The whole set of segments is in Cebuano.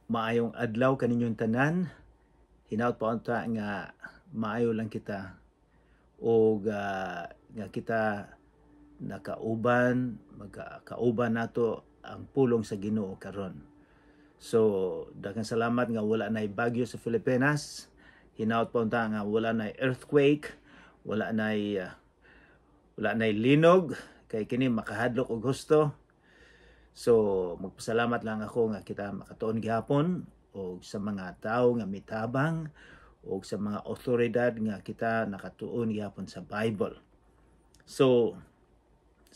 Maayong adlaw kaninyong tanan. Hinaut pa unta nga maayo lang kita og nga kita nakauban, magkauban nato ang pulong sa Ginoo karon. So daghang salamat nga wala nay bagyo sa Pilipinas. Hinaut pa unta nga wala nay earthquake, wala nay linog kay kini makahadlok og husto. So magpasalamat lang ako nga kita makatuon gihapon og sa mga tawo nga mitabang og sa mga otoridad nga kita nakatuon gihapon sa Bible. So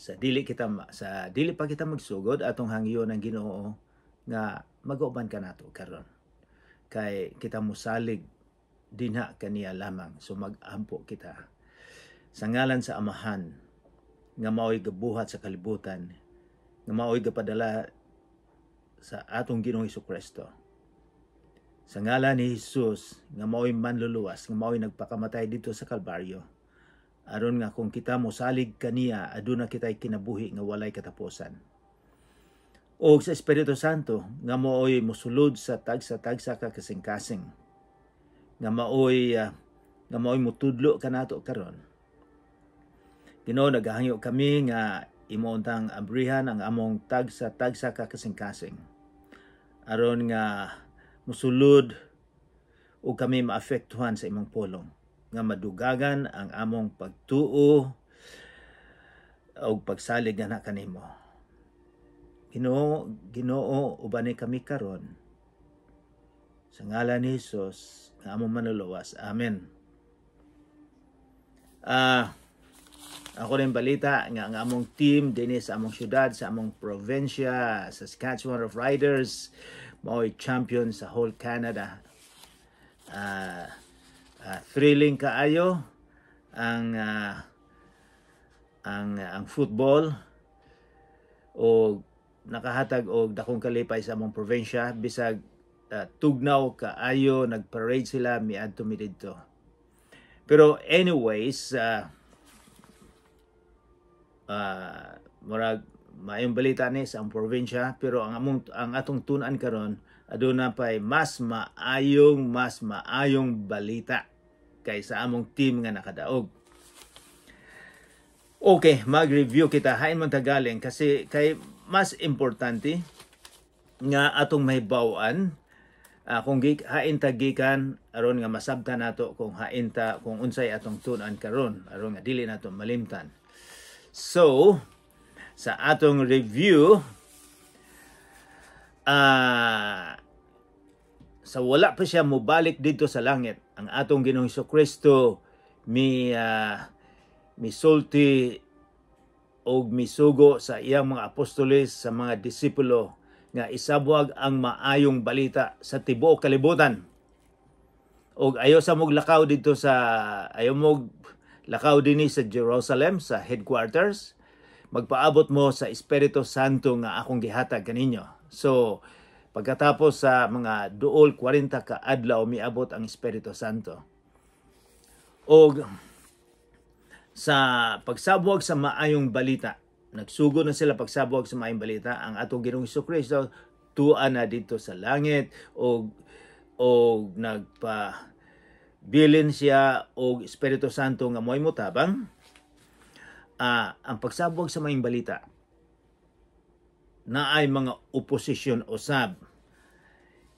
sa dili pa kita magsugod, atong hangyo ng Ginoo nga mag-uban kanato karon. Kay kita mosalig dinha kaniya lamang. So mag-ampo kita. Sa ngalan sa Amahan nga mao'y gabuhat sa kalibutan, nga mao'y gapadala sa atong Ginoong Kristo. Sa ngalan ni Jesus nga mao'y manluluwas, nga mao'y nagpakamatay didto sa Kalbaryo, aron nga kung kita mosalig kaniya, aduna kita'y kinabuhi nga walay katapusan. O sa Espiritu Santo nga mao'y mosulod sa tagsa-tagsa ka kasing-kasing, nga mao'y mutudlo kanato karon. Ginoo, nagahangyo kami nga imo untang abrihan ang among tagsa-tagsa ka kasing-kasing aron nga musulod ug kami maapektuhan sa imong pulong, nga madugangan ang among pagtuo ug pagsalig na kanimo. Ginoo, Ginoo, ubani kami karon. Sa ngalan ni Jesus nga among manluluwas. Amen. Ako rin balita nga ang among team dinhi sa among syudad, sa among probinsya, sa Saskatchewan Roughriders, mao'y champion sa whole Canada. Thrilling kaayo ang football o nakahatag og dakong kalipay sa among probinsya bisag tugnaw kaayo, nagparade sila, miadto mi didto. Pero anyways, murag maayong balita ni sa among probinsya, pero ang atong tun-an karon, aduna pay mas maayong balita kaysa among team nga nakadaog. Okay, mag-review kita hain man ta galing kasi kay mas importante nga atong mahibaw-an kung hain ta gikan aron nga masabtan nato kung hain ta, kung unsay atong tun-an karon, aron nga dili nato malimtan. So, sa atong review, sa wala pa siya mobalik didto sa langit, ang atong Ginoong Kristo misulti og misugo sa iyang mga apostoles, sa mga disipulo nga isabwag ang maayong balita sa tibuok kalibutan. Og ayo sa mog lakaw didto sa ayo mog lakaw dinhi sa Jerusalem, sa headquarters, magpaabot mo sa Espiritu Santo nga akong gihatag kaninyo. So pagkatapos sa mga duol 40 ka adlaw, miabot ang Espiritu Santo. Og sa pagsabwag sa maayong balita, nagsugo na sila pagsabwag sa maayong balita, ang atong Ginoong Kristo tua na didto sa langit og nagpa bilin siya og Espiritu Santo nga mo'y motabang. Ang pagsabwag sa maayong balita naay mga oposisyon usab.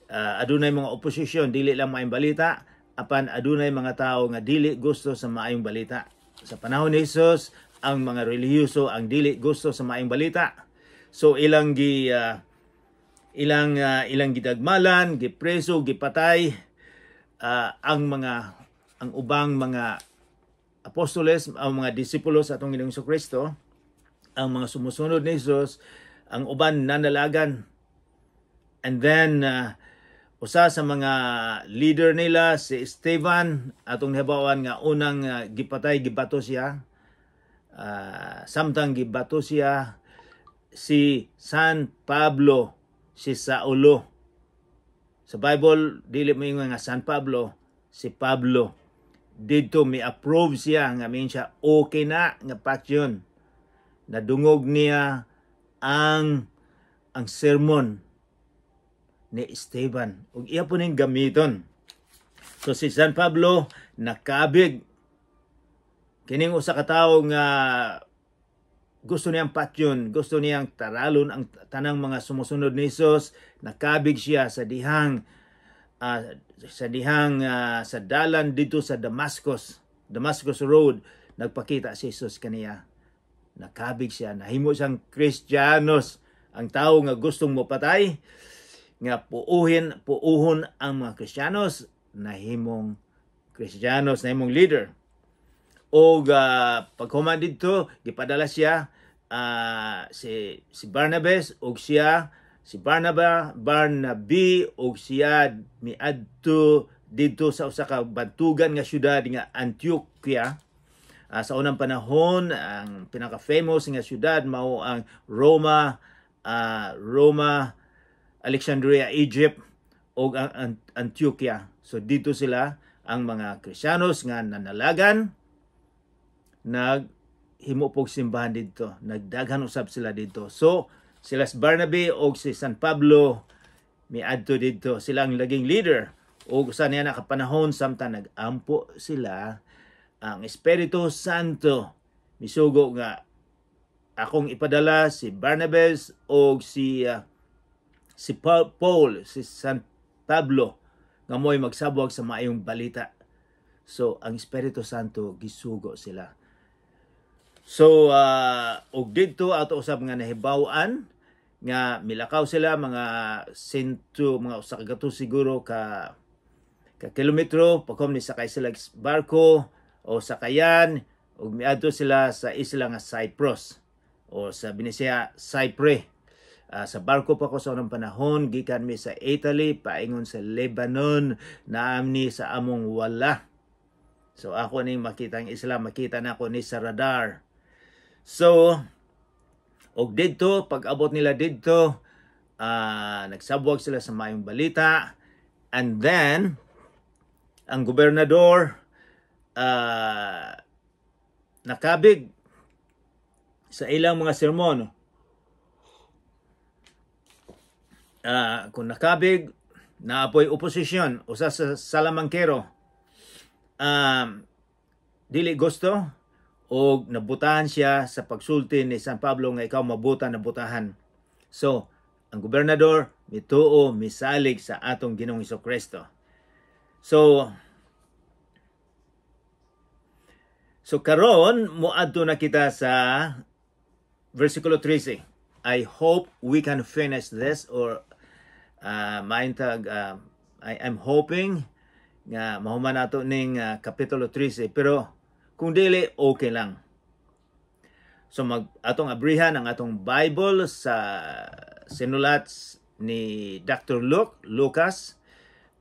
Adunay mga oposisyon, dili lang maayong balita apan adunay mga tao nga dili gusto sa maayong balita. Sa panahon ni Jesus, ang mga relihiyoso ang dili gusto sa maayong balita. So ilang gidagmalan, gipreso, gipatay ang ubang mga apostoles, ang mga disipulo sa atong Ginoong Kristo, ang mga sumusunod ni Jesus, ang uban nanalagan. And then usa sa mga leader nila, si Esteban, atong nahibaw-an nga unang gipatay, gibato siya. Samtang gibato siya, si San Pablo, si Saulo. Sa Bible dili mo ingon nga San Pablo, si Pablo. Didto mi approve siya nga miingon siya okay na nga patyon. Nadungog niya ang sermon. ni Esteban ug iya po ning gamiton. So si San Pablo nakabig kining usa ka tawo nga gusto niyang patyon, gusto niyang taralon ang tanang mga sumusunod ni Hesus. Nakabig siya sa dihang sa dalan dito sa Damascus, Damascus Road, nagpakita si Jesus kaniya. Nakabig siya, nahimo siyang Kristiyanos. Ang tao nga gustong mopatay, nga puuhin, puuhon ang mga Kristiyanos, nahimong Kristiyanos, nahimong leader. Og paghuman didto, gipadala siya si si Barnabas og siya, si Barnaba, Barnabi og siya miadto didto sa usa ka bantugan nga syudad nga Antioquia. Sa unang panahon, ang pinaka-famous nga syudad mao ang Roma, Roma, Alexandria, Egypt og ang Antioquia. So dito sila, ang mga Kristiyanos nga nanalagan, naghimo pog simbahan didto. Nagdaghan usab sila didto. So sila si Barnaby og si San Pablo miadto didto. Sila ang laging leader. Og sa niya nakapanahon, samtang nagampo sila, ang Espiritu Santo misugo nga akong ipadala si Barnabas og si Paul, si San Pablo, nga mo'y magsabwag sa maayong balita. So ang Espiritu Santo gisugo sila. So og didto ato usab nga nahibaw-an nga milakaw sila mga sento, mga 100 siguro ka kilometro, pagkom ni sakay sila barko o sakayan ug miadto sila sa isla nga Cyprus o sa Binisaya, Cypre. Sa barko pa ko sa unang panahon, gikan mi sa Italy paingon sa Lebanon, naamni sa among wala. So ako ning makita ang isla, makita na ako ni sa radar. So og didto, pag abot nila didto, nagsabwag sila sa maayong balita, and then ang gobernador nakabig sa ilang mga sermon. Kung nakabig, naapoy oposisyon usa sa salamangkero, dili gusto og nabutahan siya sa pagsulti ni San Pablo nga ikaw mabuta, nabutahan. So ang gobernador mituo, misalig sa atong Ginoong Kristo. So karon moadto na kita sa versikulo 13. I hope we can finish this or maintag, I am hoping nga mahuman nato ning kapitulo 13, pero kung dili, okay lang. So mag atong abrihan ang atong Bible sa sinulat ni Dr. Luke, Lucas,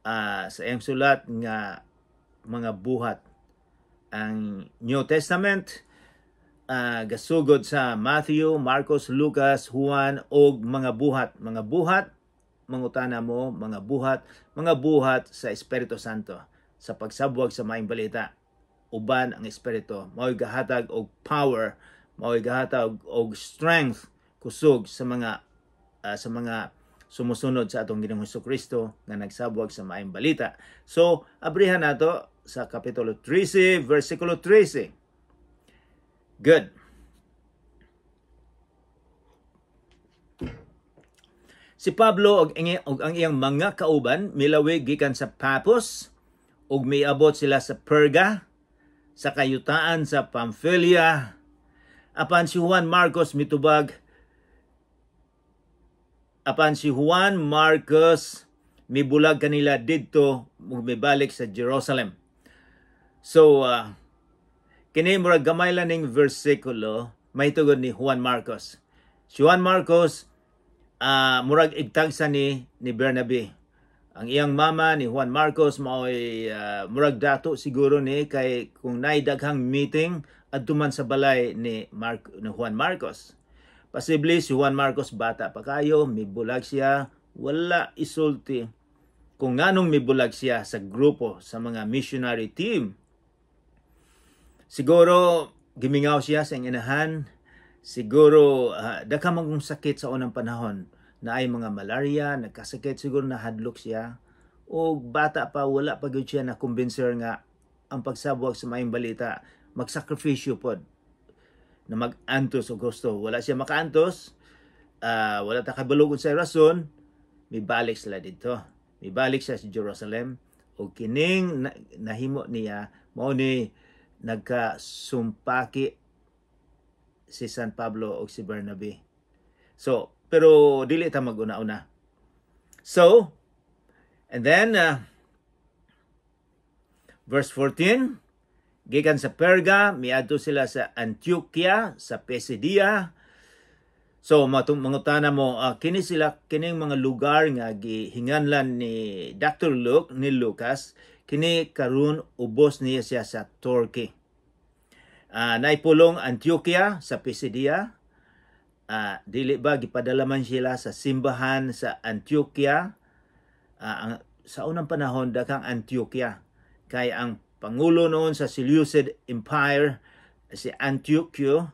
sa iyang sulat nga Mga Buhat. Ang New Testament gasugod sa Matthew, Marcos, Lucas, Juan og Mga Buhat. Mga Buhat, mangutana mo, mga buhat, mga buhat sa Espiritu Santo sa pagsabwag sa maayong balita. Uban ang Espiritu, mao'y gahatag og power, mao'y gahatag og strength, kusog sa mga sumusunod sa atong Ginoong Kristo nga nagsabwag sa maayong balita. So, abrihan nato sa kapitulo 13, versikulo 13. Good. Si Pablo og ang iyang mga kauban milawig gikan sa Paphos ug miabot sila sa Perga sa kayutaan sa Pamphylia. Apan si Juan Marcos mitubag, apan si Juan Marcos mibulag kanila didto ug mibalik sa Jerusalem. So kini murag gamay lang ning bersikulo mahitungod ni Juan Marcos. Si Juan Marcos murag igtagsa ni Bernabe. Ang iyang mama ni Juan Marcos maoy murag dato siguro ni, kay kung naay daghang meeting adto man sa balay ni Juan Marcos. Posible si Juan Marcos bata pa kayo, mibulag siya, wala isulti kung nganong mibulag siya sa grupo sa mga missionary team. Siguro gimingaw siya sa iyang inahan. Siguro daghan man sakit sa unang panahon. Naay mga malaria, nagkasakit siguro, nahadlok siya. O bata pa, wala pa gyud siya na kumbinser nga ang pagsabwag sa maayong balita magsakripisyo pod na mag-antos og gusto. Wala siya makaantos, wala ta kabalo sa rason, mibalik sila dito. Mibalik siya sa Jerusalem o kining nahimo niya, mao ni nagkasumpaki si San Pablo o si Bernabe. So, pero dili ta maguna-una. So, and then verse 14, gikan sa Perga, miadto sila sa Antioquia, sa Pisidia. So, matong mangutana mo, kini sila, kining mga lugar nga gihinganlan ni Dr. Luke, ni Lucas, kini karon ubos niya siya sa Turkey. Naipulong Antioquia sa Pisidia. Dili ba gipadala man sila sa simbahan sa Antioquia? Sa unang panahon, daghang Antioquia. Kay ang pangulo noon sa Seleucid Empire, si Antiochio,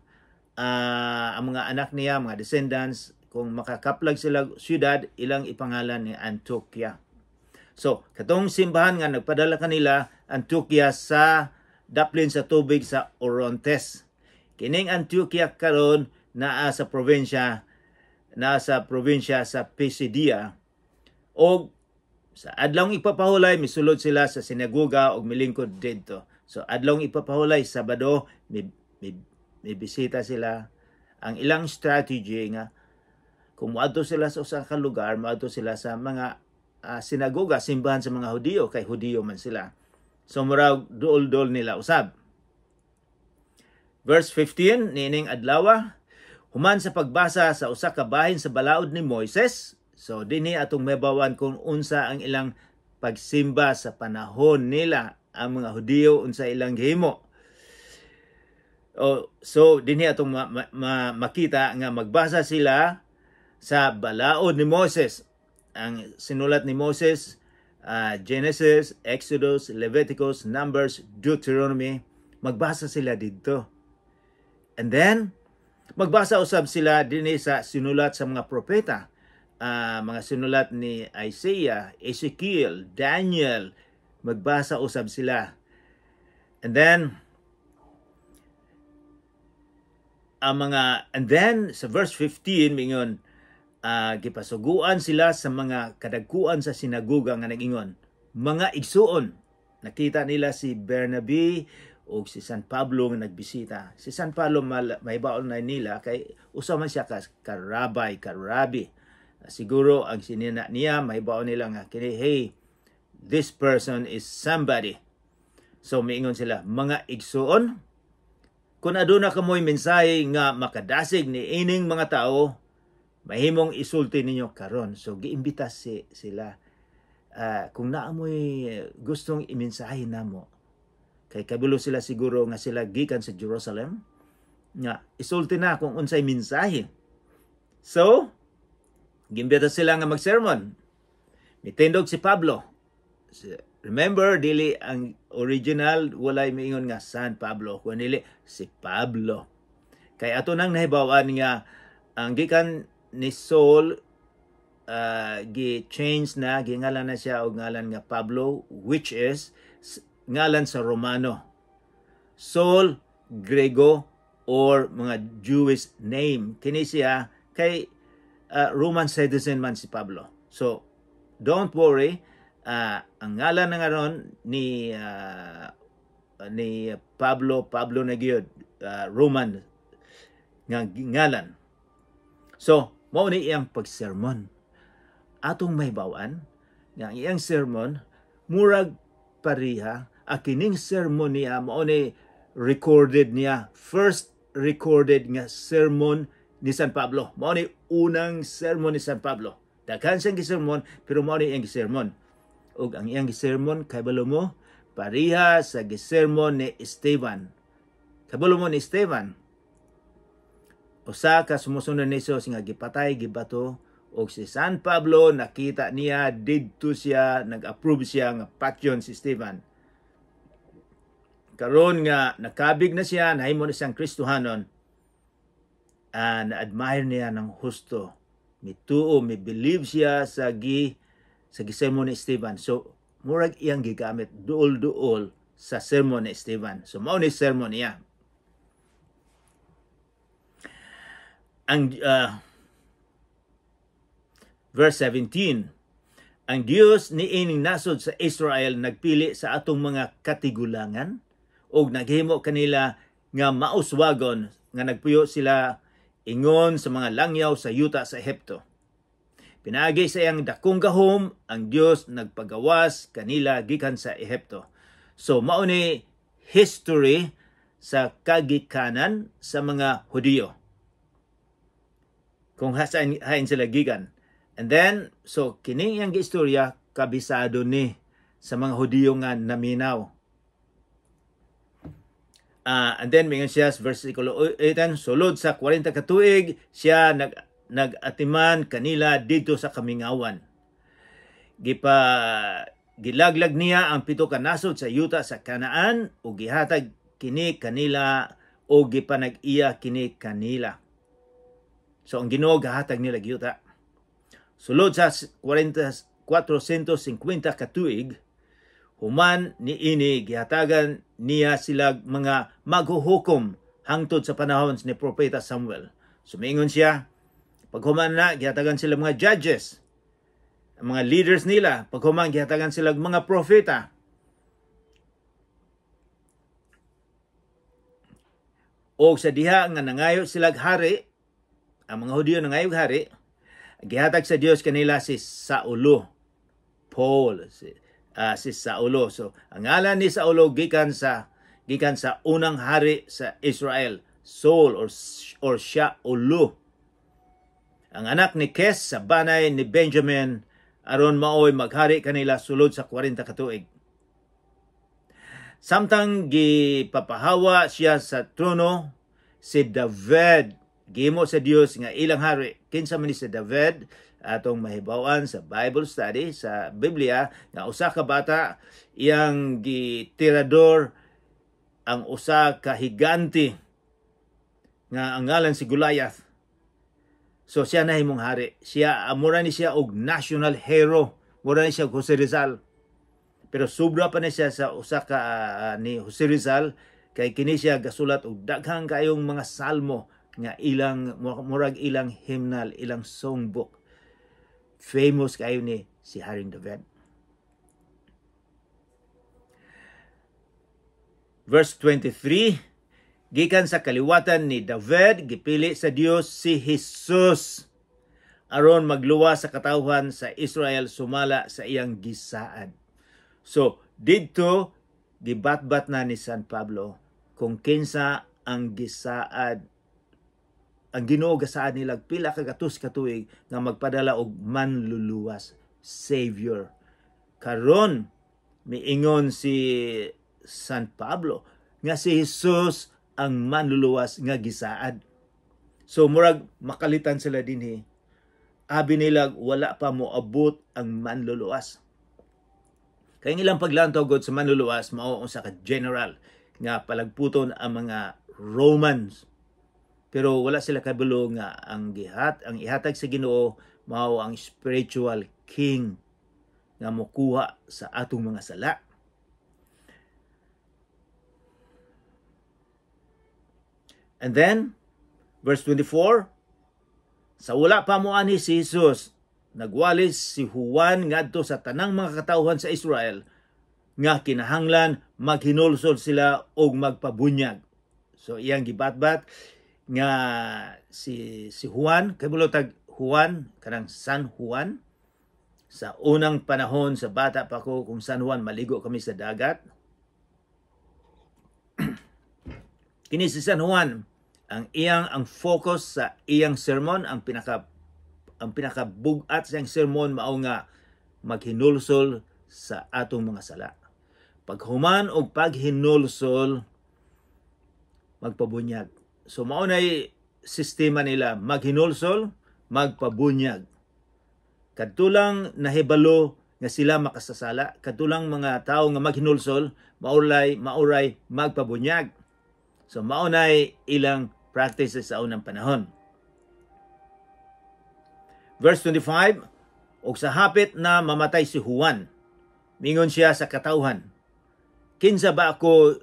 ang mga anak niya, mga descendants, kung makakaplag sila syudad, ilang ipangalan ni Antioquia. So, katong simbahan nga nagpadala kanila, Antioquia sa daplin sa tubig sa Orontes. Kining Antioquia karon naa sa probinsya sa Pisidia, og sa adlawng ipapahulay misulod sila sa sinagoga og milingkod didto. So adlawng ipapahulay, Sabado, mi bisita sila. Ang ilang strategy nga kung moadto sila sa usa ka lugar, moadto sila sa mga sinagoga, simbahan sa mga Hudiyo, kay Hudiyo man sila. So murag duol-duol nila usab. Verse 15, niining adlaw, human sa pagbasa sa usa ka bahin sa balaod ni Moises. So dinhi atong mahibaw-an kung unsa ang ilang pagsimba sa panahon nila, ang mga Hudiyo, unsa ilang gihimo. Oh, so dinhi atong makita nga magbasa sila sa balaod ni Moses. Ang sinulat ni Moses, Genesis, Exodus, Leviticus, Numbers, Deuteronomy, magbasa sila didto. And then magbasa usab sila dinhi sa sinulat sa mga propeta, mga sinulat ni Isaiah, Ezekiel, Daniel, magbasa usab sila. And then sa verse 15, mingon gipasuguan sila sa mga kadagkuan sa sinagoga nga nag-ingon, "Mga igsuon," nakita nila si Bernabe o si San Pablo nga nagbisita. Si San Pablo, mahibaon na nila kay usa man siya ka karabay, karabi. Siguro ang sinina niya, mahibaon nila nga kini, hey, this person is somebody. So miingon sila, "Mga igsuon, kung aduna kamoy mensahe nga makadasig ni ining mga tao, mahimong isulti ninyo karon." So giimbita sila. Kung naamoy gustong imensahe namo, kay kabalo sila siguro nga sila gikan sa Jerusalem, nga isulti na kung unsay mensahe. So, gimbita sila nga magsermon. Mitindog si Pablo. Remember, dili ang original, walay miingon nga San Pablo, kun dili si Pablo. Kay ato nang nahibaw-an nga ang gikan ni Saul, gi-change na, gingalan na siya og ngalan nga Pablo, which is ngalan sa Romano. Saul, Grego or mga Jewish name. Kini siya kay Roman citizen man si Pablo. So, don't worry, ang ngalan na ngaron ni Pablo, Pablo na gyud, Roman nga ngalan. So, mao ni iyang pagsermon. Atong mahibaw-an nga ang iyang sermon murag pareha a kining sermon niya, mao ni recorded niya, first recorded nga sermon ni San Pablo. Mao ni unang sermon ni San Pablo. Daghan siyang gisermon, pero mao ni iyang gisermon. Ug ang iyang gisermon, kabalo mo, pareha sa gisermon ni Esteban. Kabalo mo ni Esteban, usa ka sumusunod ni Jesus nga gipatay, gibato, og si San Pablo nakita niya didto siya, nag-approve siya nga patyon si Esteban. Karon nga nakabig na siya, nahimo na siyang Kristohanon, na-admire niya ng husto. Mituo, mi believe siya sa gi sermon ni Stephen. So murag iyang gigamit duol-duol sa sermon ni Stephen. So mao ni sermon niya. Ang verse 17, ang Dios niining nasod sa Israel nagpili sa atong mga katigulangan ug naghimo kanila nga mauswagon nga nagpuyo sila ingon sa mga langyaw sa yuta sa Ehipto. Pinaagi sa iyang dakong gahom ang Dios nagpagawas kanila gikan sa Ehipto. So mao ni history sa kagikanan sa mga Hudiyo, kung hain hain sila gikan. And then, so kining iyang giistorya kabisado ni sa mga Hudiyo nga naminaw. And then mingon siya verse 8, sulod sa 40 ka tuig siya nag-atiman kanila didto sa kamingawan. Gilaglag niya ang 7 ka nasod sa yuta sa Kanaan ug gihatag kini kanila o gipanag-iya kini kanila. So ang Ginoo gahatag nila yuta. Sulod sa 450 ka tuig, human niini gihatagan niya sila mga maghuhukom hangtod sa panahon ni Propeta Samuel. Sumingon siya, paghuman na gihatagan sila mga judges, ang mga leaders nila, paghuman gihatagan sila mga propeta. O sa diha nga nangayo sila hari, ang mga Hudiyo nangayo hari, gihatag sa Dios kanila si Saulo. Paul, si Saulo. So, ang ngalan ni Saulo gikan sa unang hari sa Israel, Saul or Shaulo. Ang anak ni Kes sa banay ni Benjamin, aron maoy maghari kanila sulod sa 40 ka tuig. Samtang gipapahawa siya sa trono, si David gihimo sa Dios nga ilang hari. Kinsa man ni si David? Atong mahibaw-an sa Bible study sa Biblia nga usa ka bata iyang gitirador ang usa ka higante nga ang ngalan si Goliath. So siya nahimong hari. Siya mura ni siya og national hero. Mura ni siya og Jose Rizal. Pero sobra pa ni siya sa usa ka ni Jose Rizal kay kini siya gasulat og daghang kayong mga salmo nga ilang murag ilang hymnal, ilang songbook. Famous kayo ni si Haring David. Verse 23, gikan sa kaliwatan ni David, gipili sa Dios si Jesus aron magluwas sa katawhan sa Israel sumala sa iyang gisaad. So didto gibatbat na ni San Pablo kung kinsa ang gisaad, ang Ginoo gasaad nila pila ka gatos ka tuig nga magpadala og manluluwas, Savior. Karon miingon si San Pablo nga si Jesus ang manluluwas nga gisaad. So murag makalitan sila dinhi. Abi nila wala pa moabot ang manluluwas. Kay ang ilang paglantaw god sa manluluwas mao usa ka general nga palagputon ang mga Romans. Pero wala sila kabalo nga ang ihatag sa Ginoo mao ang spiritual king nga mokuha sa atong mga sala. And then verse 24, sa wala pa moani si Jesus, nagwalis si Juan ngadto sa tanang mga katawhan sa Israel nga kinahanglan maghinulsol sila og magpabunyag. So iyang gibatbat nga si Juan, kay tag Juan, kanang San Juan. Sa unang panahon sa bata pa ko, kung San Juan maligo kami sa dagat. Kini si San Juan, ang iyang ang focus sa iyang sermon, ang pinakabugat sa iyang sermon mao nga maghinulsol sa atong mga sala. Paghuman og paghinulsol, magpabunyag. So mao nay sistema nila, maghinulsol, magpabunyag. Kadtulang nahibalo nga sila makasasala, kadtulang mga tawo nga maghinulsol, mauray magpabunyag. So mao nay ilang practices sa unang panahon. Verse 25, "Og sa hapit na mamatay si Juan, mingon siya sa katawhan, 'Kinsa ba ako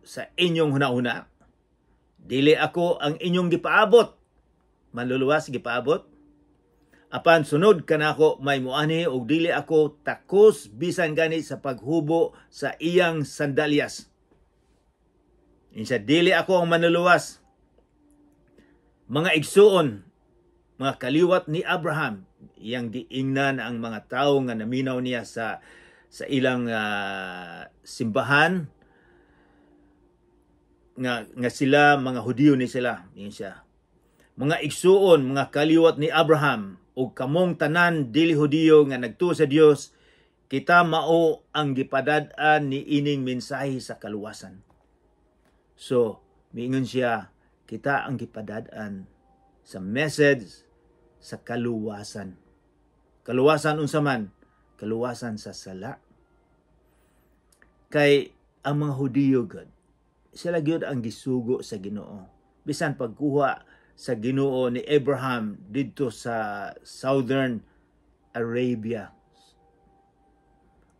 sa inyong hunahuna? Dili ako ang inyong gipaabot.'" Manluluwas gipaabot. "Apan sunod kanako may muanhi og dili ako takos bisan gani sa paghubo sa iyang sandalyas." Insa, dili ako ang manluluwas. "Mga igsuon, mga kaliwat ni Abraham," iyang giingnan ang mga tawo nga naminaw niya sa ilang simbahan nga sila mga Hudiyo ni sila, ingon siya. "Mga igsuon, mga kaliwat ni Abraham ug kamong tanan dili Hudiyo nga nagtuo sa Dios, kita mao ang gipadad-an ni ining mensahe sa kaluwasan." So, miingon siya, kita ang gipadad-an sa message sa kaluwasan. Kaluwasan unsa man? Kaluwasan sa sala. Kay ang mga Hudiyo gud, sila gyud ang gisugo sa Ginoo. Bisan pagkuha sa Ginoo ni Abraham didto sa Southern Arabia.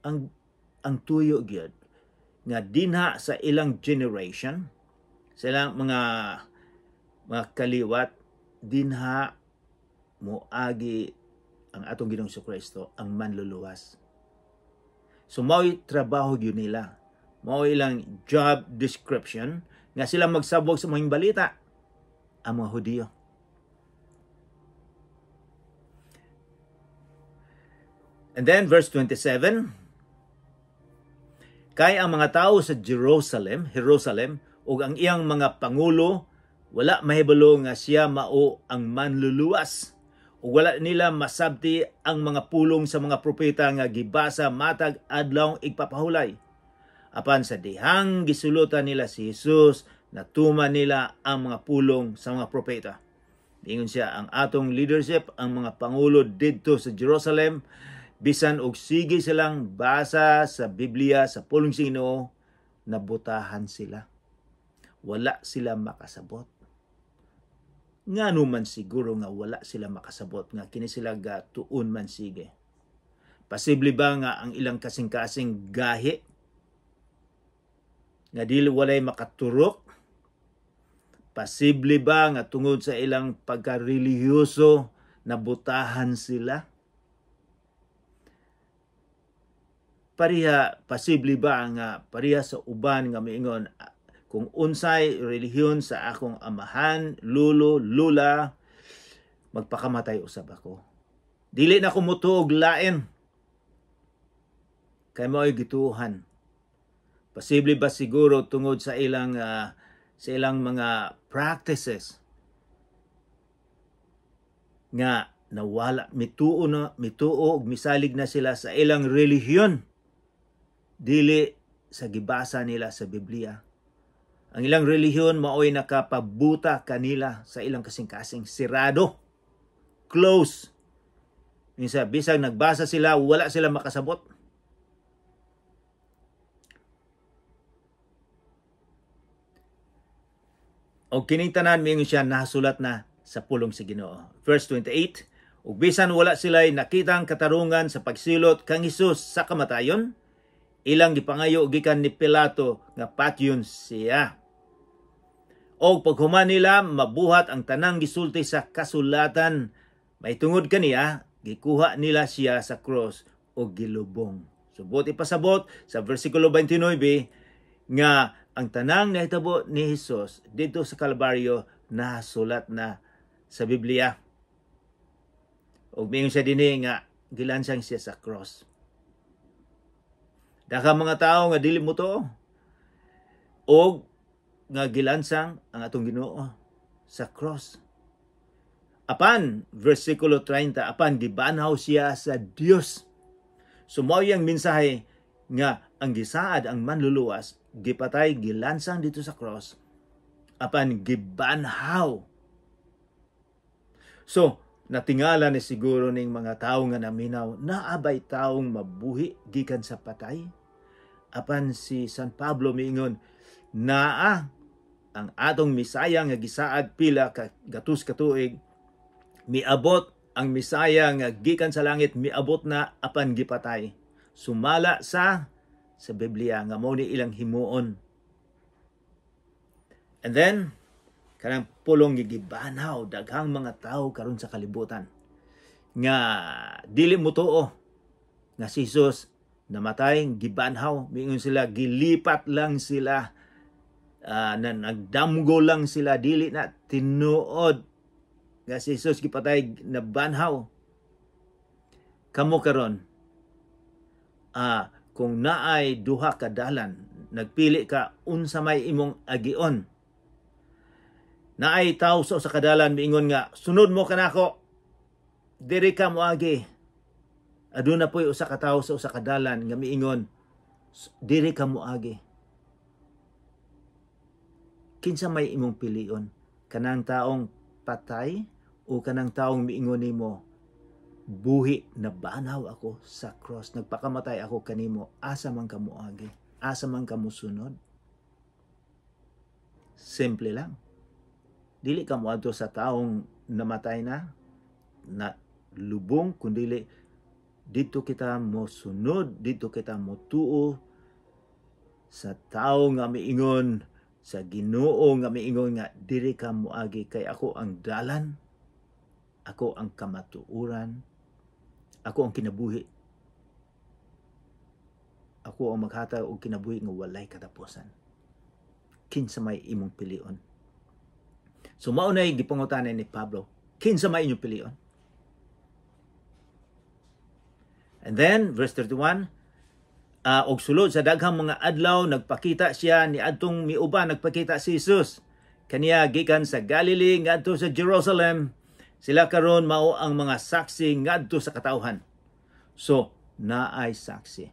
Ang tuyo gyud nga dinha sa ilang generation, sa ilang mga kaliwat, dinha moagi ang atong Ginoong Kristo, ang manluluwas. So mao'y trabaho gyud nila. Mao ilang job description nga sila magsabog sa mga balita, ang mga Hudiyo. And then verse 27, "Kay ang mga tao sa Jerusalem ug ang iyang mga pangulo wala mahibalo nga siya mao ang manluluwas, ug wala nila masabti ang mga pulong sa mga propeta nga gibasa matag adlaw igpapahulay. Apan sa dihang gisulutan nila si Jesus, natuman nila ang mga pulong sa mga propeta." Ingon siya, ang atong leadership, ang mga pangulo didto sa Jerusalem, bisan og sige silang basa sa Biblia, sa pulong sa Ginoo, nabutahan sila. Wala sila makasabot. Ngano man siguro nga wala sila makasabot nga kini sila gatuon man sige? Posible ba nga ang ilang kasing-kasing gahi nga dili walay makaturok? Posible ba nga tungod sa ilang pagkarelihiyoso nabutahan sila? Pareha, posible ba nga pareha sa uban nga miingon, kung unsay relihiyon sa akong amahan, lulo, lula, magpakamatay usab ako. Dili na ko mutuog lain. Kay mao'y gituohan. Posible ba siguro tungod sa ilang mga practices nga nawala mituo na mituo og misalig na sila sa ilang relihiyon, dili sa gibasa nila sa Biblia? Ang ilang relihiyon mao'y nakapabuta kanila sa ilang kasing-kasing, sirado, close. Minsa bisag nagbasa sila, wala sila makasabot. O kining tanan miingon siya nasulat na sa pulong sa Ginoo. Verse 28, "Ug bisan wala sila'y nakitang katarungan sa pagsilot kang Hesus sa kamatayon, ilang gipangayo gikan ni Pilato nga patyon siya. Og paghuman nila mabuhat ang tanang gisulti sa kasulatan, may tungod kaniya, gikuha nila siya sa cross og gilubong." So buot ipasabot sa versikulo 29 nga ang tanang nahitabo ni Hesus didto sa Kalbaryo nasulat na sa Biblia. Og miingon siya dinhi nga gilansang siya sa cross. Daghang mga tawo nga dili mo to og nga gilansang ang atong Ginoo sa cross. Apan versikulo 30, apan gibanhaw siya sa Dios. So mao yang mensahe nga ang gisaad ang manluluwas, gipatay, gilansang dito sa cross, apan gibanhaw. So natingala ni siguro ning mga tawo nga naminaw, naabay taong mabuhi gikan sa patay? Apan si San Pablo miingon, naa ang atong Misaya nga gisaad pila ka gatus ka tuig, miabot Ang Misaya nga gikan sa langit miabot na apan gipatay. Sumala sa Biblia nga mao ni ilang himuon. And then kanang pulong gibanhaw daghang mga tawo karon sa kalibutan nga dili motuo nga si Jesus namatay, gibanhaw. Miingon sila gilipat lang sila, na nagdamgo lang sila, dili na tinuod nga si Jesus gipatay, nabanhaw. Kamo karon, kung naay duha ka dalan, nagpili ka, unsa may imong agion? Naay tawo sa usa ka dalan, miingon nga, "Sunod mo kanako, diri ka moagi." Aduna po'y usa ka tawo sa usa ka dalan nga miingon, "Diri ka moagi." Kinsa may imong pilion? Kanang taong patay o kanang taong miingon nimo, "Buhi, nabanhaw ako sa cross, nagpakamatay ako kanimo, asa man ka moagi, asa man ka mosunod?" Simple lang. Dili ka moadto sa taong namatay na, na lubong, kundili dito kita mosunod, dito kita motuo sa tao nga miingon, sa Ginoo nga miingon nga, "Diri ka moagi kay ako ang dalan, ako ang kamatuoran, ako ang kinabuhi. Ako ang maghatag og kinabuhi nga walay katapusan." Kinsa may imong pilion? So mao nay gipangutana ni Pablo, kinsa may inyong pilion? And then verse 31, og sulod sa daghang mga adlaw nagpakita siya ni adtong miuban, nagpakita si Jesus kaniya gikan sa Galilee ngadto sa Jerusalem. Sila karon mao ang mga saksi ngadto sa katawhan. So naay saksi.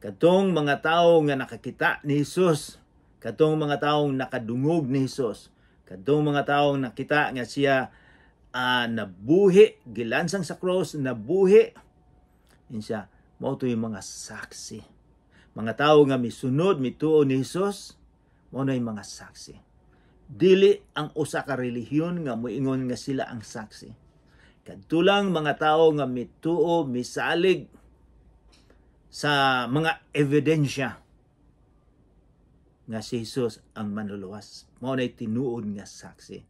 Katong mga tawo nga nakakita ni Jesus, katong mga tawo nakadungog ni Jesus, katong mga tawo nakita nga siya nabuhi, gilansang sa cross, nabuhi. Insiya, mao to yung mga saksi. Mga tao nga misunod, mituo ni Jesus, mao na yung mga saksi. Dili ang usa ka relihiyon nga moingon nga sila ang saksi. Kadtulang mga tao nga mituo, misalig sa mga ebidensya nga si Jesus ang manluluwas. Mao na tinuod nga saksi.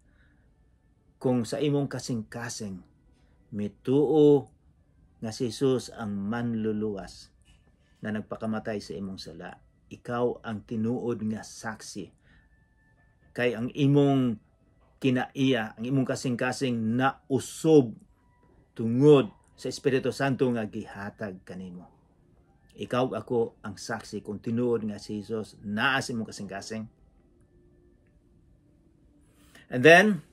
Kung sa imong kasing-kasing mituo nga si Jesus ang manluluwas na nagpakamatay sa imong sala, ikaw ang tinuod nga saksi. Kay ang imong kinaiya, ang imong kasing-kasing nausob tungod sa Espiritu Santo nga gihatag kanimo. Ikaw, ako ang saksi kung tinuod nga si Jesus naa sa imong kasing-kasing. And then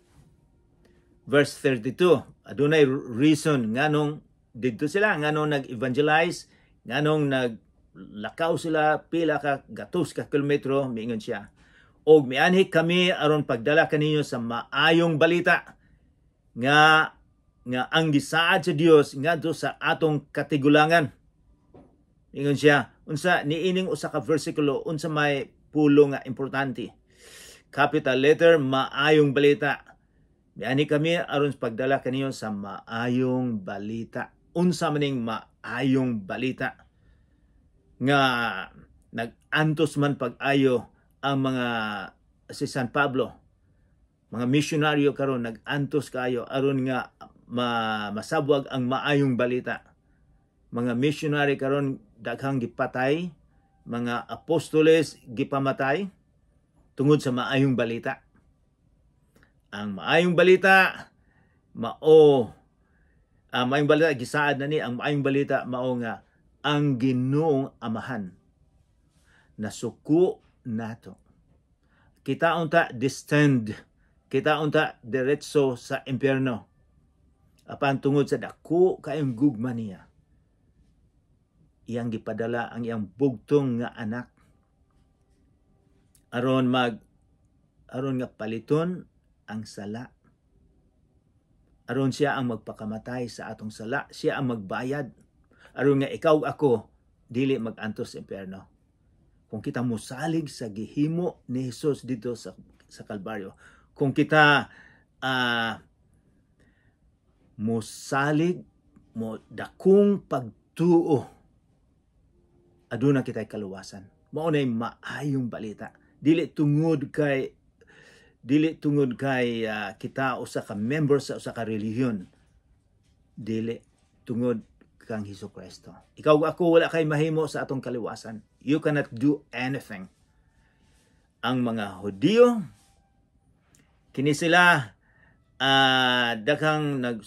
verse 32, adunay reason nganong didto sila, nganong nag-evangelize, nganong naglakaw sila pila ka gatos ka kilometro. Miingon siya, "Og mianhi kami aron pagdala kaninyo sa maayong balita nga ang gisaad sa Dios ngadto sa atong katigulangan." Ingon siya, unsa niining usa ka bersikulo, unsa may pulo nga importante? Capital letter, maayong balita. "Mianhi kami aron pagdala kaninyo sa maayong balita." Unsa maning maayong balita? Nga nag-antos man pag-ayo ang mga si San Pablo, mga misyonaryo karon nag-antos kayo aron nga masabwag ang maayong balita. Mga missionary karon daghang gipatay, mga apostoles gipamatay tungod sa maayong balita. Ang maayong balita mao, ang maayong balita gisaad na ni, ang maayong balita mao nga ang Ginoong Amahan nasuko nato. Kita unta destined, kita unta diretso sa impyerno. Apan tungod sa dako kaayong gugma niya, iyang gipadala ang iyang bugtong nga anak aron nga paliton ang sala. Aron siya ang magpakamatay sa atong sala, siya ang magbayad aron nga ikaw, ako dili magantos sa impyerno. Kung kita mosalig sa gihimo ni Jesus dito sa Kalbaryo, kung kita Mosalig mo dakong pagtuo, aduna kitay kaluwasan. Mao nay maayong balita. Dili tungod kay kita usa ka member sa usa ka relihiyon. Dili, tungod kang Hesus Kristo. Ikaw, ako, wala kay mahimo sa atong kaluwasan. You cannot do anything. Ang mga Hudiyo kini sila daghang nag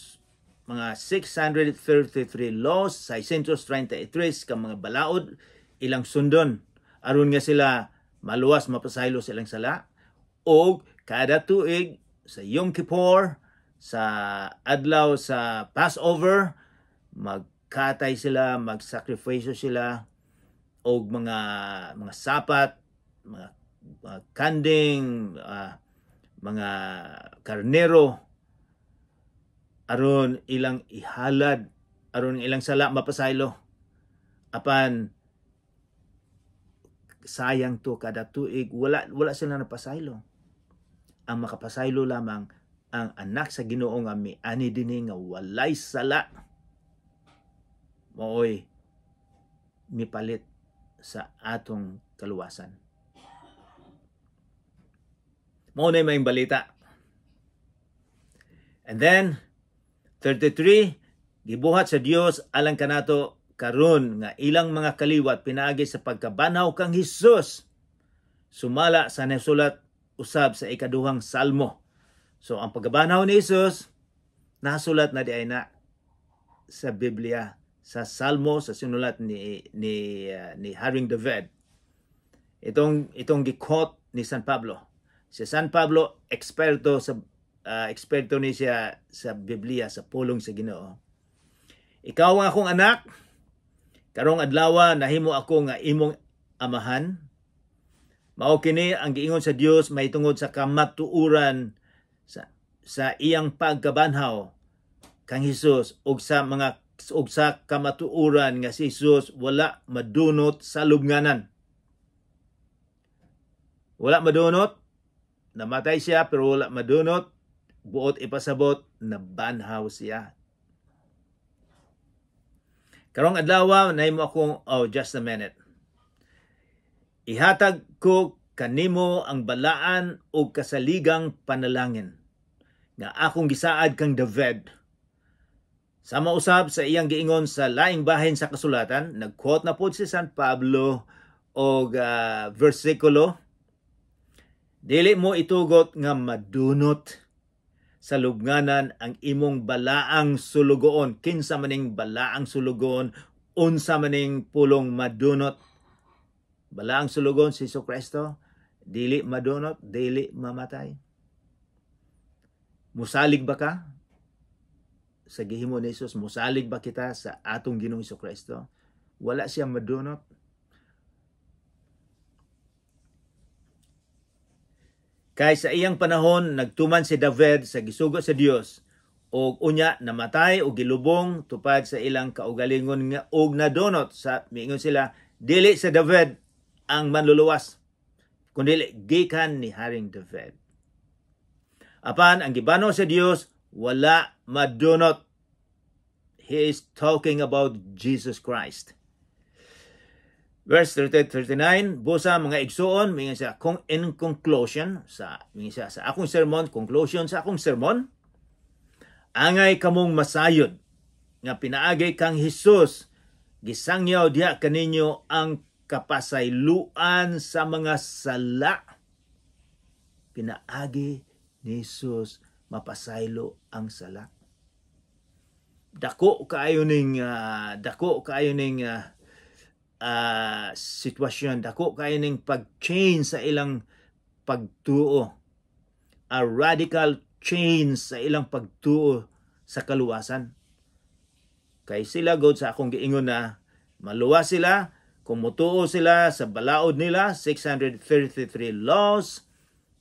mga 633 laws, 633 ka mga balaod ilang sundon aron nga sila maluwas, mapasaylo sa ilang sala, og kada tuig sa Yom Kippur, sa adlaw sa Passover, magkatay sila, magsakripisyo sila og mga sapat, mga kanding, mga karnero aron ilang ihalad, aron ilang sala mapasaylo. Apan sayang to, kada tuig wala sila napasaylo. Ang makapasaylo lamang ang anak sa Ginoo nga miani dinhi nga walay sala, maoy mipalit sa atong kaluwasan. Mao na maayong balita. And then 33, gibuhat sa Dios alang kanato karon nga ilang mga kaliwat pinaagi sa pagkabanhaw kang Hesus, sumala sa nasulat usab sa ikaduhang salmo. So ang pagkabanhaw ni Hesus nasulat na diay na sa Biblia, sa Salmo, sa sinulat ni Haring David. Itong gi-quote ni San Pablo. Si San Pablo, eksperto ni siya sa Biblia, sa pulong sa Ginoo. "Ikaw ang akong anak, karong adlaw nahimo ako nga imong amahan." Mao kini ang giingon sa Dios mahitungod sa kamatuoran sa iyang pagkabanhaw kang Hesus ug sa kamatuoran nga si Hesus wala madunot sa lubnganan. Wala madunot, namatay siya pero wala madunot, buot ipasabot, nabanhaw siya. Karong adlaw nahimo akong, oh, just a minute. "Ihatag ko kanimo ang balaan ug kasaligang panalangin nga akong gisaad kang David." Sama usab sa iyang giingon sa laing bahin sa kasulatan, nag-quote na pod si San Pablo og versikulo, "Dili mo itugot nga madunot sa lubnganan ang imong balaang sulugoon." Kinsa maning balaang sulugoon? Unsa maning pulong madunot? Balaang sulugoon si Kristo, dili madunot, dili mamatay. Musalig ba ka sa gihimo ni Jesus? Musalig ba kita sa atong Ginoong Kristo? Wala siya madunot. Kay sa iyang panahon nagtuman si David sa gisugo sa Dios og unya namatay og gilubong tupad sa ilang kaugalingon nga og nadunot sa, miingon sila, dili sa David ang manluluwas kundi gikan ni Haring David. Apan ang gibano sa Dios wala madunot. He is talking about Jesus Christ. Verse 38, 39, "Busa, mga igsuon," mingon siya, kung in conclusion, sa, mingon siya, sa akong sermon, conclusion sa akong sermon, "angay kamong masayod nga pinaagi kang Hesus, gisangyaw diha kaninyo ang kapasayloan sa mga sala." Pinaagi ni Hesus mapasaylo ang sala. Dako kaayo ning sitwasyon, dako kaayo ning pag-change sa ilang pagtuo. A radical change sa ilang pagtuo sa kaluwasan. Kay sila god, sa akong giingon na maluwas sila kung mutuo sila sa balaod nila, 633 laws,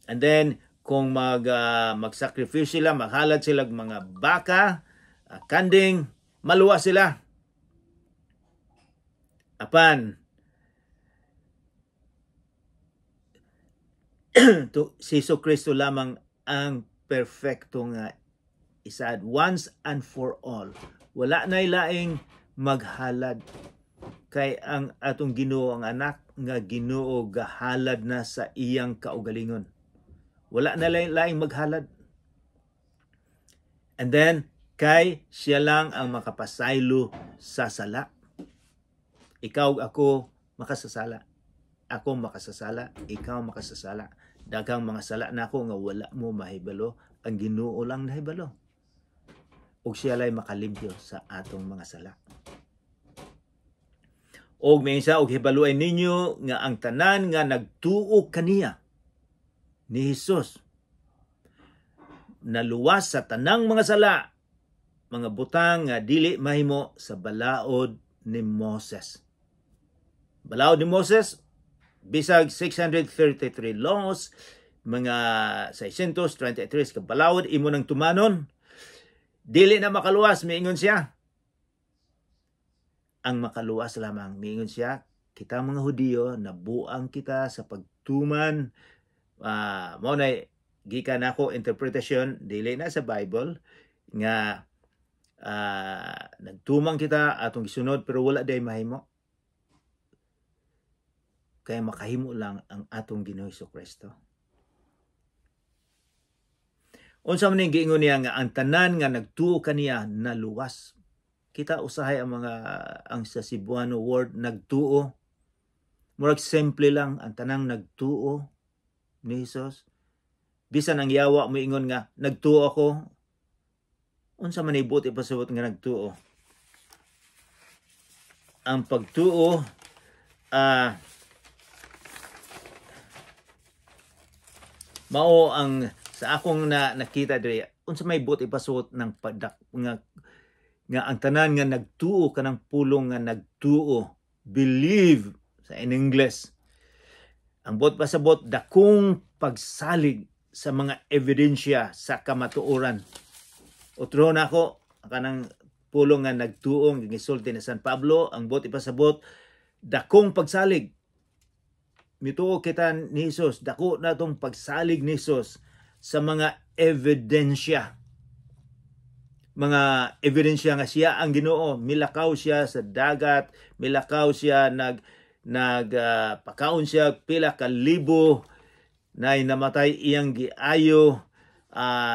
and then kung magsakripisyo sila, maghalad sila mga baka, kanding, maluwas sila. Apan si Jesu Kristo lamang ang perfecto nga Isaad once and for all. Wala na laing maghalad kay ang atong Ginoo, ang Anak nga Ginoo, gahalad na sa iyang kaugalingon. Wala na laing maghalad. And then kay siya lang ang makapasaylo sa sala. Ikaw, ako makasasala. Ako makasasala, ikaw makasasala. Daghang mga sala nako nga wala mo mahibalo, ang Ginoo lang nahibalo. Ug siya lay makalimpyo sa atong mga sala. Og minsa, "Og hibaluay ninyo nga ang tanan nga nagtuo kaniya," ni Hesus, "naluwas sa tanang mga sala," mga butang nga dili mahimo sa balaod ni Moses. Balaod ni Moses, bisag 633 laws, mga 633 ka balaod imo nang tumanon, dili na makaluwas, miingon siya. Ang makaluwas lamang, miingon siya, kita mga Hudiyo, nabuang kita sa pagtuman, mao na gikan nako interpretation, dili na sa Bible, nga nagtumang kita, atong gisunod, pero wala day mahimo. Kaya makahimo lang ang atong Ginoo Kristo. Unsa man ning giingon niya nga ang tanan nga nagtuo kaniya naluwas? Kita usahay ang mga ang sa Cebuano word "nagtuo". Murag simple lang, ang tanang nagtuo ni Jesus. Bisan ang yawa moingon nga "Nagtuo ako." Unsa man ibuot ipasabot nga nagtuo? Ang pagtuo mao ang sa akong na nakita diri, unsa may buot ipasuot ng padak nga ang tanan nga nagtuo kanang pulong nga "nagtuo", "believe" sa in English. Ang buot pasabot, dakong pagsalig sa mga ebidensya sa kamatuoran. Otro na ako, kanang pulong nga "nagtuo" nga gisulti ni San Pablo, ang buot ipasabot, dakong pagsalig. Mituo kita ni Jesus, dako na tong pagsalig ni Jesus sa mga ebidensya. Mga ebidensya nga siya ang Ginoo, milakaw siya sa dagat, milakaw siya, nag nag pakaon siya pila ka libo, nay namatay iyang giayo,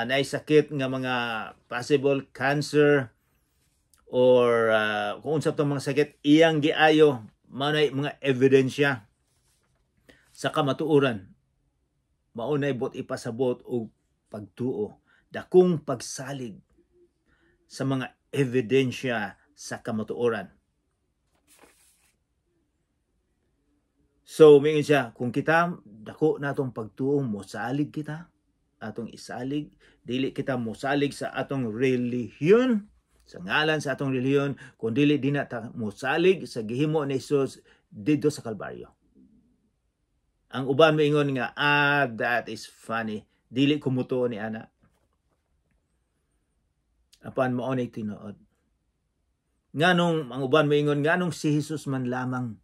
nay sakit nga mga possible cancer or kung unsa tong mga sakit iyang giayo, mao mga ebidensya sa kamatuoran. Mao nay buot ipasabot og pagtuo, dakong pagsalig sa mga ebidensya sa kamatuoran. So, mingon siya, kung kita, dako na atong pagtuo, mosalig kita, atong isalig, dili kita mosalig sa atong relihiyon, sa ngalan sa atong relihiyon, kung dili di na ta mosalig sa gihimo ni Jesus didto sa Kalbaryo. Ang uban moingon nga, "Ah, that is funny. Dili ko mutuo ni ana." Apan mao ni tinuod. Nganong ang uban moingon, "Nganong si Jesus man lamang?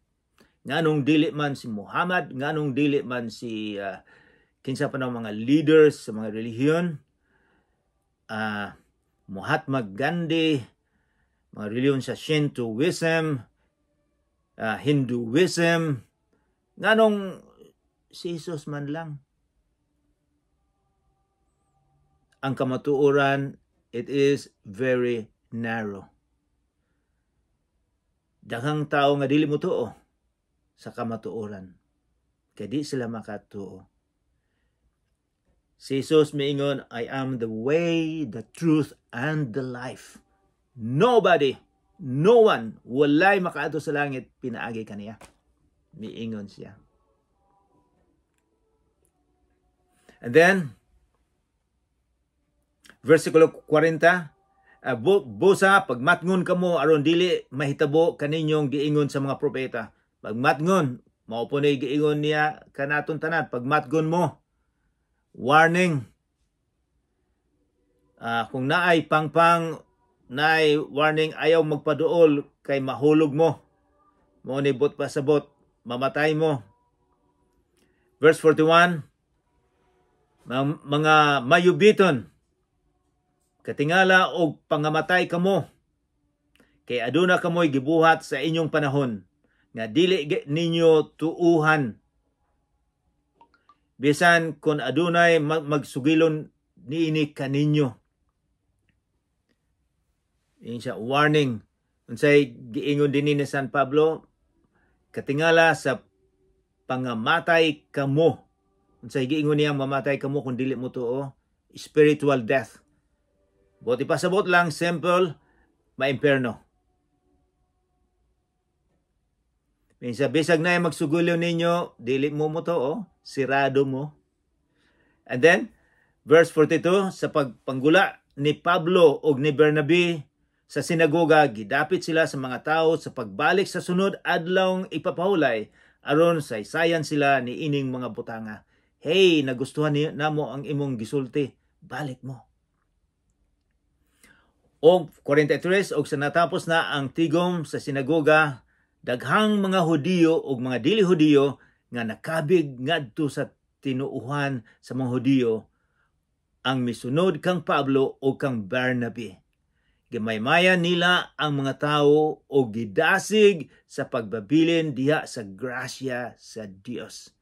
Nganong dili man si Muhammad? Nganong dili man si kinsa pa ng mga leaders sa mga relihiyon? Mahatma Gandhi, mga relihiyon sa Shintoism, Hinduism, nganong si Jesus man lang?" Ang kamatuoran, it is very narrow. Daghang tao nga dili mo tuo sa kamatuoran. Kay di sila makatuo. Si Jesus miingon, "I am the way, the truth, and the life. Nobody, no one, walay makaadto sa langit pinaagi kaniya." Miingon siya. And then, versikulo 40, "Busa, pagmatngon kamo aron dili mahitabo kaninyong giingon sa mga propeta." Pagmatngon, mao po na giingon niya kanaton tanan, pagmatngon mo. Warning. Kung naay pangpang, naay warning, ayaw magpaduol kay mahulog mo. Mao ni buot pasabot, mamatay mo. Verse 41, "Mga mayubiton, Katingala og pangamatay kamo, kay aduna kamoy gibuhat sa inyong panahon nga dili ninyo tuuhan, bisan kon adunay magsugilon niini kaninyo. Yun siya, warning. Unsay giingon dinhi ni San Pablo? Katingala sa pangamatay kamo. Unsay giingon niyang mamatay kamo kung dili mo tuo? Spiritual death. Buot ipasabot lang, simple, maimpierno. Minsa bisag na magsugulyo ninyo, dili mo mo to, oh, sirado mo. And then, verse 42, sa pagpanggula ni Pablo og ni Bernabe sa sinagoga, gidapit sila sa mga tao sa pagbalik sa sunod adlawng ipapahulay, aron saysayan sila ni ining mga butanga. Hey, nagustuhan ni namo ang imong gisulti, balik mo. Og 43, og sa natapos na ang tigom sa sinagoga, daghang mga Hudiyo ug mga dili Hudiyo nga nakabig ngadto sa tinuohan sa mga Hudiyo ang misunod kang Pablo o kang Bernabe. Gimaymayan nila ang mga tawo o gidasig sa pagbabilin diha sa grasya sa Dios.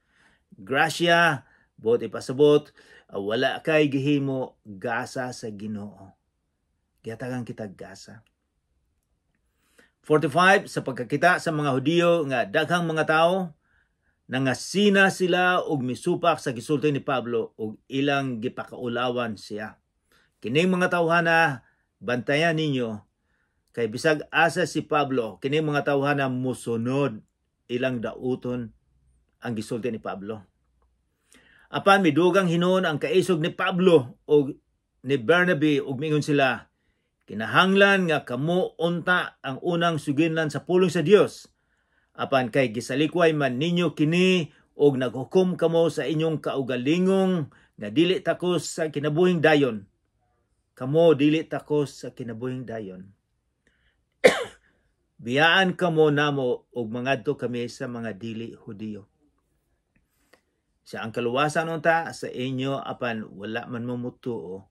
Grasya, buot ipasabot, wala kay gihimo, gasa sa Ginoo. Gihatagan kita gasa. 45, sa pagkakita sa mga Hudiyo nga daghang mga tao, nangasina sila og misupak sa gisulti ni Pablo og ilang gipakaulawan siya. Kining mga tawhana, bantayan ninyo, kay bisag asa si Pablo, kining mga tawhana musunod, ilang dauton ang gisulti ni Pablo. Apan midugang hinuon ang kaisog ni Pablo og ni Bernabe og mingon sila, kinahanglan nga kamo unta ang unang suginlan sa pulong sa Dios. Apan kay gisalikway man ninyo kini og naghukom kamo sa inyong kaugalingong nga dili takos sa kinabuhing dayon. Kamo dili takos sa kinabuhing dayon. Biyaan kamo namo og mangadto kami sa mga dili Hudiyo. Siya ang kaluwasan unta sa inyo, apan wala man mo mutuo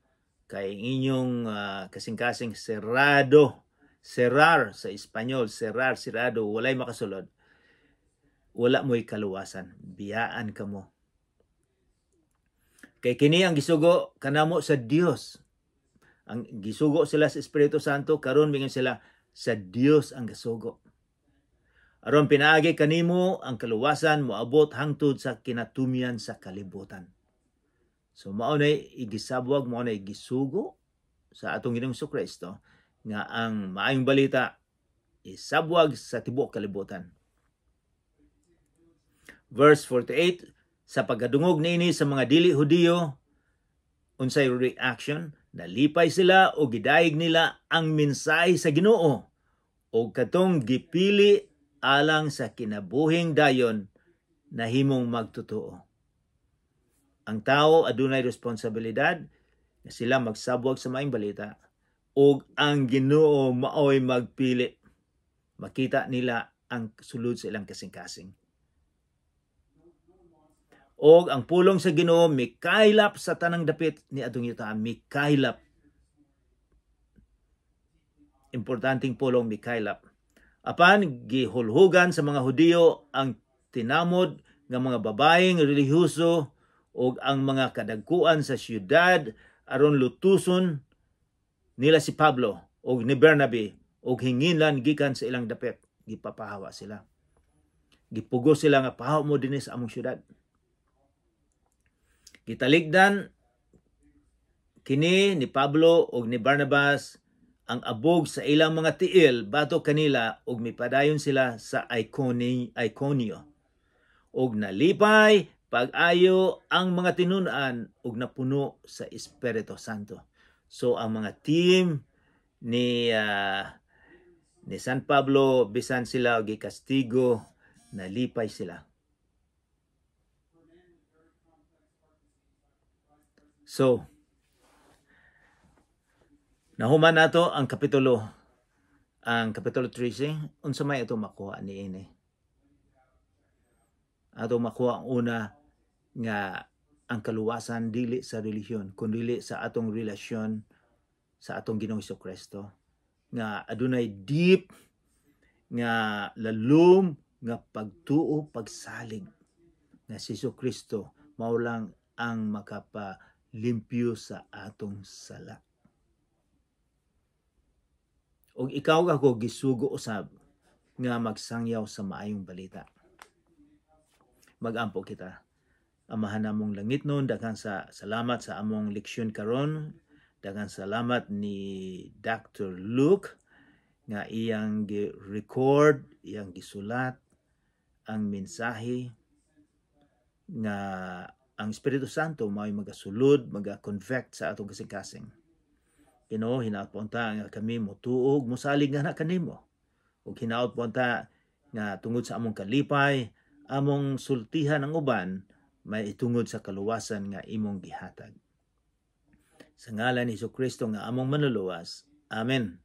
kay inyong kasing-kasing serrado, cerrar sa Espanyol, cerrar, sirado, walay makasulod. Wala mo'y kaluwasan, biyaan kamo. Kay kini ang gisugo kanamo sa Dios. Ang gisugo sila sa Espiritu Santo, karon mingon sila sa Dios ang gisugo. Aron pinaagi kanimo ang kaluwasan moabot hangtod sa kinatumyan sa kalibutan. So mao nay igisabwag, mao nay gisugo sa atong Ginoong Kristo nga ang maayong balita isabwag sa tibuok kalibutan. Verse 48, sa pagkadungog niini sa mga dili Hudiyo, unsay reaction? Nalipay sila o gidayeg nila ang mensahe sa Ginoo o katong gipili alang sa kinabuhing dayon nahimong magtotoo. Ang tao adunay responsibilidad nga sila magsabwag sa maayong balita ug ang Ginoo maoy magpili. Makita nila ang sulod sa ilang kasing-kasing. Og ang pulong sa Ginoo mikaylap sa tanang dapit ni atong yuta, mikaylap. Importanteng pulong, mikaylap. Apan gihulhugan sa mga Hudiyo ang tinamod nga mga babaeng relihiyoso ug ang mga kadagkuan sa siyudad aron lutuson nila si Pablo ug ni Bernabe ug hinginlan gikan sa ilang dapit. Gipapahawa sila. Gipugos sila nga pahawa mo dinhi sa among siyudad. Gitaligdan kini ni Pablo ug ni Barnabas ang abog sa ilang mga tiil batok kanila ug mipadayon sila sa Iconio. Ug nalipay pag-ayo ang mga tinun-an ug napuno sa Espiritu Santo. So ang mga team ni San Pablo, bisan sila gikastigo, nalipay sila. So nahuman nato ang kapitulo 13, unsa may ato makuha niini? Ato makuha ang una nga ang kaluwasan dili sa relihiyon, kundi sa atong relasyon Sa atong Ginoong Kristo nga adunay deep nga lalom nga pagtuo, pagsalig nga si Hesus Kristo mao lang ang makapalimpyo sa atong sala. Og ikaw, ako, gisugo usab nga magsangyaw sa maayong balita. Magampo kita. Amahan namong langitnon, daghan sa salamat sa among leksyon karon. Daghan salamat ni Dr. Luke nga iyang gi-record, iyang gisulat ang mensahe nga ang Espiritu Santo mao'y magasulod, maga-convict sa atong kasing-kasing. Ginoo, hinaot po unta nga kami motuo ug mosalig nga na kanimo. Ug hinaot po unta nga tungod sa among kalipay, among sultihan ang uban may itungod sa kaluwasan nga imong gihatag. Sa ngalan ni Kristo nga among Manluluwas. Amen.